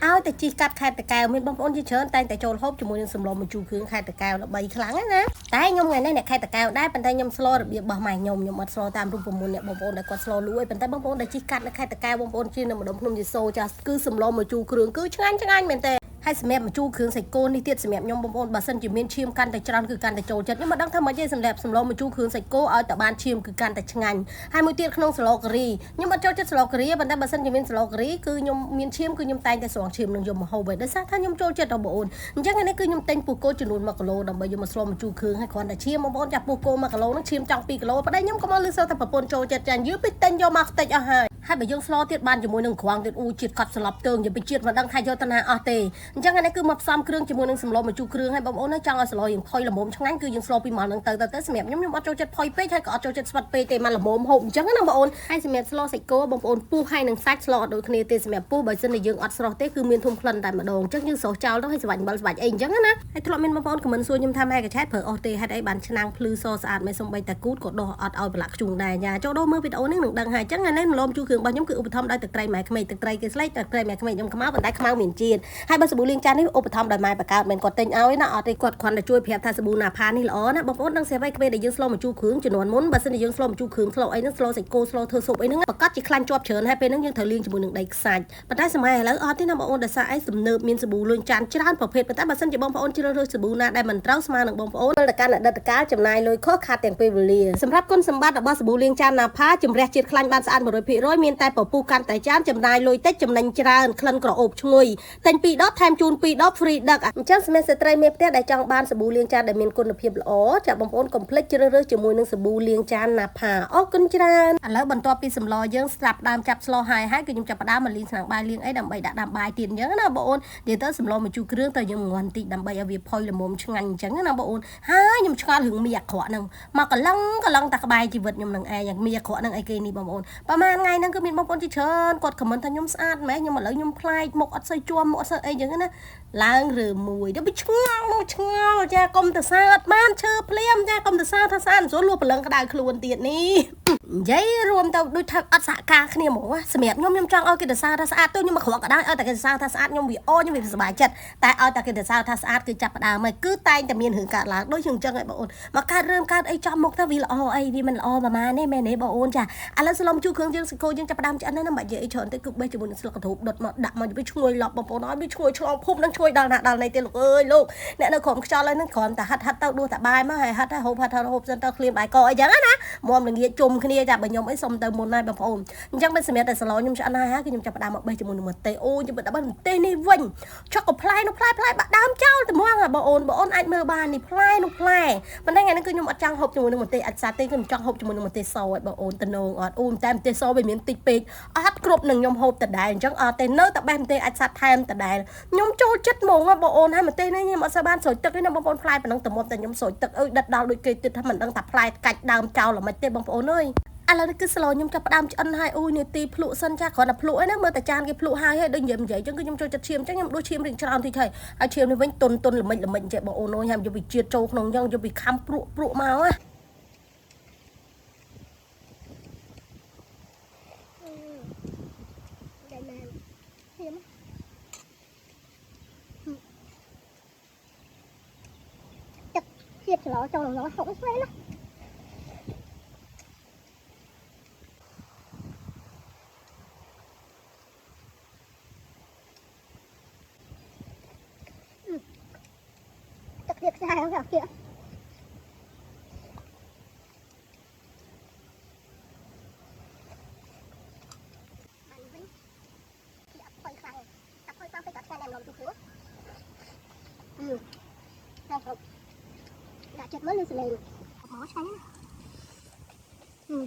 ឲ្យតែជិះកាត់ខេត្តតាកែវមានបងប្អូនជាច្រើនតែងតែចូលហូបជាមួយនឹងសម្លម្ជូរគ្រឿងខេត្តតាកែវល្បីខ្លាំងណាស់ណាតែខ្ញុំថ្ងៃនេះអ្នកខេត្តតាកែវដែរប៉ុន្តែខ្ញុំស្លរបៀបរបស់ម៉ែខ្ញុំខ្ញុំអត់ស្លតាមរូបមន្តអ្នកបងប្អូនដែលគាត់ស្លលួយប៉ុន្តែបងប្អូនដែលជិះកាត់នៅខេត្តតាកែវបងប្អូនជិះនៅម្ដុំភ្នំយេសូចាស់គឺសម្លម្ជូរគ្រឿងគឺឆ្ងាញ់ឆ្ងាញ់មែនទេហើយសម្រាប់ម្ជូរគ្រឿងសាច់គោនេះទៀតសម្រាប់ខ្ញុំបងប្អូនបើសិនជាមានឈាមកាន់តែច្រើនគឺកាន់តែចូលចិត្តខ្ញុំមិនដឹងថាម៉េចទេសម្រាប់សម្លម្ជូរគ្រឿងសាច់គោឲ្យតែបានឈាមគឺកាន់តែឆ្ងាញ់ហើយមួយទៀតក្នុងស្លការីខ្ញុំអត់ចូលចិត្តស្លការីប៉ុន្តែបើសិនជាមានស្លការីគឺខ្ញុំមានឈាមគឺខ្ញុំតែងតែស្រង់ឈាមនឹងយកមកហូបហើយដោយសារថាខ្ញុំចូលចិត្តដល់បងប្អូនអញ្ចឹងនេះគឺខ្ញុំទិញពោះគោចំនួន1គីឡូដើម្បីយកមកស្លម្ជូរគ្រឿងហើយគ្រាន់តែឈាមបងប្អូនចាប់ពោះគោ1គីឡូនឹងឈាមចង់2គីឡូប្តីខ្ញុំក៏មកលឺសូវតែប្រពន្ធចូលចិត្តចាញ់យឺពេកទិញយកមកខ្ទេចអស់ហើយហើយបើយើងស្លទៀតបានជាមួយនឹងក្រងទៀតអ៊ូជាតិកត់ស្លាប់ទើងយកទៅជាតិមិនដឹងថាយកទៅណាអស់ទេអញ្ចឹងនេះគឺមកផ្សំគ្រឿងជាមួយនឹងសម្លម្ជូរគ្រឿងហើយបងប្អូនចង់ឲ្យស្លយើងផុយល្មមឆ្ងាញ់គឺយើងស្លពីម៉ោងហ្នឹងទៅទៅទៅសម្រាប់ខ្ញុំខ្ញុំអត់ចូលចិត្តផុយពេកហើយក៏អត់ចូលចិត្តស្វិតពេកទេមកល្មមហូបអញ្ចឹងណាបងប្អូនហើយសម្រាប់ស្លសាច់គោបងប្អូនពុះហើយនឹងសាច់ស្លអត់ដូចគ្នាទេសម្រាប់ពុះបើសិនជាយើងអត់ស្រស់ទេគឺមានធំក្លិនតែម្ដងអញ្ចឹងយើងស្រស់ចោលទៅហើយស្វាច់អំបិលស្វាច់អីអញ្ចឹងណាហើយធ្លាប់មានបងប្អូនខមមិនសួរខ្ញុំថាម៉ែកឆែតប្រើអស់ទេហេតុអីបានឆ្នាំងភ្លឺសស្អាតមិនសំបីតាគូតក៏ដោះអត់ឲ្យប្រឡាក់ខ្ជុងដែរយ៉ាចូលដូរមើលវីដេអូនេះនឹងដឹងហើយអញ្ចឹងថ្ងៃនេះម្លំជូរគ្រឿងរបស់ខ្ញុំគឺឧបត្ថម្ភដោយទឹកត្រីម៉ែក្មេកទឹកត្រីគេស្លេកទឹកត្រីម៉ែក្មេកខ្ញុំខ្មៅប៉ុន្តែខ្មៅមានជាតិហើយបើសាប៊ូលាងចាននេះឧបត្ថម្ភដោយម៉ែបកើតមិនគាត់ទិញឲ្យណាអត់ទេគាត់គ្រាន់តែជួយប្រាប់ថាសាប៊ូណាផានេះល្អណាបងប្អូនដឹងស្រាប់ហើយពេលដែលយើងស្លម្ជូរគ្រឿងជំនាន់មុនបើសិនជាយើងស្លម្ជូរគ្រឿងស្លអីហ្នឹងស្លសាច់គោស្លធ្វើស៊ុបអីហ្នឹងប្រកាសជាខ្លាញ់ជាប់ច្រើនហើយពេលហ្នឹងយើងត្រូវលាងជាមួយនឹងដីខ្សាច់ប៉ុន្តែសម័យឥឡូវអត់ទេណាបងប្អូនដោយសារអីសំណើបមានសាប៊ូលាងចានច្រើនប្រភេទប៉ុន្តែបើសិនជាបងប្អូនជ្រើសរើសសាប៊ូណាដែលមិនត្រូវស្មើនឹងបងប្អូនទៅកាន់អតីតកាលចំណាយលុយខុសខាតទាំងពេលវេលាសម្រាប់គុណសម្បត្តិរបស់សាប៊ូលាងចានណាផាជំរះជាតិខ្លាញ់បានស្អាត100%មានតែពពុះកាន់តែចានចំណាយលុយតិចចំណេញច្រើនក្លិនក្រអូបឈ្ងុយទិញ2ដបថែមជូន2ដប free ដឹកអញ្ចឹងសម្រាប់ស្ត្រីមេផ្ទះដែលចង់បានសាប៊ូលាងចានដែលមានគុណភាពល្អចាបងប្អូនកុំភ្លេចជ្រើសរើសជាមួយនឹងសាប៊ូលាងចានណាផាអរគុណច្រើនឥឡូវបន្ទាប់ពីសម្លយើងស្រាប់ដើមចាប់ស្លហើយហើយគឺខ្ញុំចាប់ផ្ដើមមកលាងឆ្នាំងបាយលាងអីដើម្បីដាក់ដាំបាយទៀតអញ្ចឹងណាបងប្អូននិយាយទៅសម្លម្ជូរគ្រឿងទៅយើងងាន់តិចដើម្បីឲ្យវាផុយល្មមឆ្ងាញ់អញ្ចឹងណាបងប្អូនហើយខ្ញុំឆ្ងល់រឿងមីអាក្រក់ហ្នឹងមកកលឹងកលឹងតែក្បែរជីវិតខ្ញុំនឹងឯងមីអាក្រក់ហ្នឹងអីគេនេះបងប្អូនប្រហែលថ្ងៃហ្នឹងគឺមានបងប្អូនជាច្រើនគាត់ខមមិនថាខ្ញុំស្អាតម៉េះខ្ញុំឥឡូវខ្ញុំប្លែកមុខអត់សូវជាប់មុខអត់សូវអីអញ្ចឹងណាឡើងឬមួយទៅវាឆ្ងល់មកឆ្ងល់ចាកុំទៅសើអត់បានឈើភ្លាមចាកុំទៅសើថាស្អាតមិនស្រួលលួសព្រលឹងក្តៅខ្លួនទៀតនេះនិយាយរួមទៅដូចថាអត់សហការគ្នាហ្មងសម្រាប់ខ្ញុំខ្ញុំចង់ឲ្យគេទៅសើថាស្អាតទៅខ្ញុំមកក្រក់ក៏ដោយឲ្យតែគេទៅសើថាស្អាតខ្ញុំវាអូខ្ញុំវាសប្បាយចិត្តតែឲ្យតែគេទៅសើថាស្អាតគឺចាប់ផ្ដើមហើយគឺតែងតែមានរឿងកើតឡើងដូចជាអញ្ចឹងឯងបងអូនមកកើតរឿងកើតអីចំមុខទៅវាល្អអីវាមិនល្អប្រហែលទេមែនទេបងអូនចាឥឡូវស្លុំជូរគ្រឿងយើងសាច់គោយើងចាប់ផ្ដើមឆ្អិនណាមិនបាច់និយាយអីច្រើនទេគឺបេះជាមួយនឹងស្លឹកកន្ទ្រូបដុតមកដាក់មកវាឈ្ងុយឡប់បងប្អូនអើយវាឈ្ងុយឆ្លងភពនឹងឈ្ងុយដល់ណាដល់ណីទេលោកអើយលោកអ្នកនៅក្រុមខ្យល់ហើយនឹងគ្រាន់តែហិតហិតទៅដួសតែបាយមកហើយហិតហើយហូបហិតហូបសិនទៅឃ្លានបាយកអីចឹងណាមុំល្ងាចជុំគ្នាចាបើខ្ញុំអីសុំទៅមុនហើយបងប្អូនអញ្ចឹងមិនសម្រាប់តែសឡខ្ញុំឆ្អិនហើយគឺខ្ញុំចាប់ផ្ដើមមកបេះជាមួយនឹងម្ទេសអូខ្ញុំដាក់ម្ទេសនេះវិញចុកក៏ផ្លែនោះផ្លែផ្លែបាក់ដើមចោលតែមកបងអូនបងអូនអាចមើលបាននេះផ្លែនោះផ្លែប៉ុន្តែថ្ងៃនេះគឺខ្ញុំអត់ចង់ហូបជាមួយនឹងម្ទេសអាចសាទេគឺខ្ញុំចង់ហូបជាមួយនឹងម្ទេសសឲ្យបងអូនតំណងអត់អូតែម្ទេសសវាមានតិចពេកអត់គ្រប់នឹងខ្ញុំហូបដដែលអញ្ចឹងអត់ទេនៅតែបេះម្ទេសអាចសាថែមដដែលខ្ញុំចូលចិត្តហ្មងបងអូនហើយម្ទេសនេះខ្ញុំអត់សូវបានស្រោចទឹកទេណាបងប្អូនផ្លែប៉ុណ្ណឹងតែមកតែខ្ញុំស្រោចទឹកអើយដិតដល់ដូចគេទៀតថាមិនដឹងថាផ្លែកាច់ដើមចោលល្មិចទេបងប្អូនអើយឥឡូវនេះគឺស្លខ្ញុំចាប់ផ្ដើមឆ្អិនហើយអូយនាទីភ្លក់សិនចាគ្រាន់តែភ្លក់ឯណាមើលតែចានគេភ្លក់ហើយហើយដូចនិយាយនិយាយចឹងគឺខ្ញុំចូលចិត្តឈាមចឹងខ្ញុំដួសឈាមរៀងច្រើនតិចហើយហើយឈាមនេះវិញតុនតុនល្មិចល្មិចចេះបងអូនអើយហើយយកពីជាតិចូលក្នុងចឹងយកពីខំព្រក់ព្រក់មកណា ដែលមែនឈាមទឹកជាតិស្លចូលក្នុងហុកស្វែណាទឹកទៀតខ្សែហ្នឹងគេបានវិញគេអត់ផុយខ្លាំងតែផុយខ្លាំងពេកក៏ឆ្ងាញ់ដែរម្លងជូរគ្រឿងអឺតែគ្រប់ដាក់ចិត្តមើលលឺសលេងមកឆ្ងាញ់ណាអឺ